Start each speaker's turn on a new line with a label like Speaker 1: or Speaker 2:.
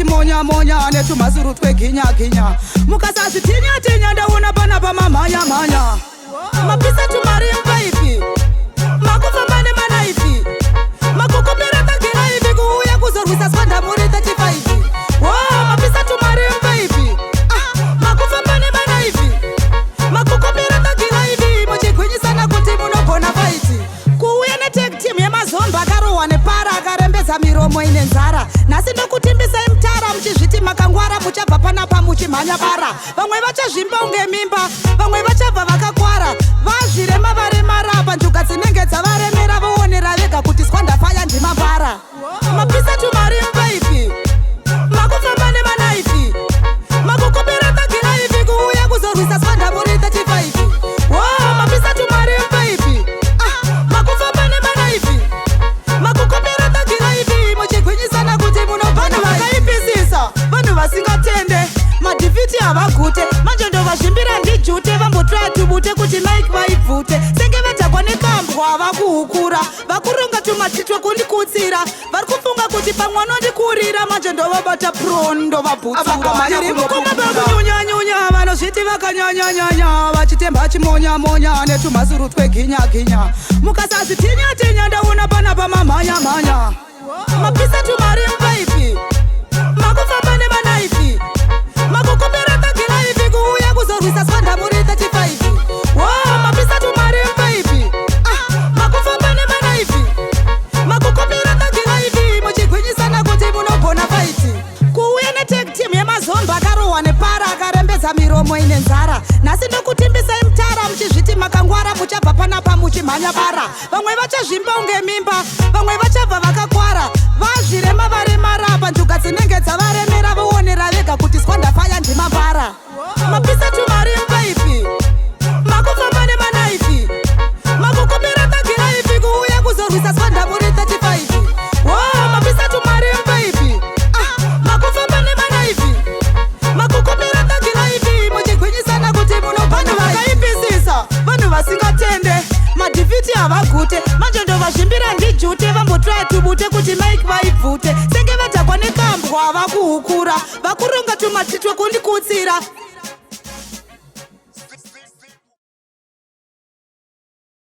Speaker 1: chimonyamonya netumhasuru tweginyaginya. Mukasazvitinyatinya, ndaona panapa mamhanyamhanya. Mapisa tumari mupaipi, makufamba nemanaifi, makukopera thug life, kuuya kuzorwisa Squanda muri 35. Wo, mapisa tumari mupaipi. Ah, makufamba nemanaifi, makukopera thug life, muchigwinyisana kuti munogona fight. Kuuya netag team yemazomba akarohwa nepara, akarembedza miromo ine nzara. Nhasi ndokutimbisai mutara, muchizviti makangwara, muchabva panapa muchimhanya bara. Vamwe vachazvimba unge mimba, vamwe vachabva vakakwara, vazvirema varemara, panjuga dzinenge dzavaremera, voonera vega kuti Squanda Fire ndimambara. Mapisa tumari mupaipi, makufamba nemanaifi, makukopera thug life, kuuya kuzorwisa Squanda muri 35. Wo, mapisa tumari mupaipi. Ah, makufamba nemanaifi, makukopera thug life, muchigwinyisana kuti munobvana. Vakaipisisa vanhu vasingatende, madefeat havagute. Manje ndovazvimbira ndijute, vambotoya tubute kuti mic vaibvute, senge vadhakwa nekambwa. Vakuhukura, vakuronga tumatitwe kundikutsira, vari kufunga kuti pamwe vanondikurira. Manje ndovabata pro, ndovabhutsura.
Speaker 2: Avakamhanya
Speaker 1: Tiri mukoma.
Speaker 2: kunopupura.
Speaker 1: Pakunyunyanyunya, vanozviti vakanyanyanyanya, vachitemba chimonyamonya netumhasuru tweginyaginya. Mukasazvitinyatinya, ndaona panapa mamhanyamhanya. Mapisa tumari mupaipi, makufamba nemanaifi, makukopera thug life, kuuya kuzorwisa Squanda muri 35. Wo, mapisa tumari mupaipi. Ah, makufamba nemanaifi, makukopera thug life, muchigwinyisana kuti munogona fight. Kuuya netag team yemazomba akarohwa nepara, akarembedza miromo ine nzara. Nhasi ndokutimbisai mutara, muchizviti makangwara, muchabva panapa muchimhanya bara. Vamwe vachazvimba unge mimba, vamwe vachabva vakakwara, vazvirema varemara, panjuga dzinenge dzavaremera, voonera vega kuti Squanda Fire ndimambara. Mapisa tumari mupaipi, makufamba nemanaifi, makukopera thug life, kuuya kuzorwisa Squanda muri 35. Wo, mapisa tumari mupaipi. Ah, makufamba nemanaifi, makukopera thug life, muchigwinyisana kuti munobvana. Vakaipisisa vanhu vasingatende, madefeat havagute. Manje ndovazvimbira ndijute, vambotoya tubute kuti mic vaibvute, senge vadhakwa nekambwa. Vakuhukura, vakuronga tumatitwe kundikutsira.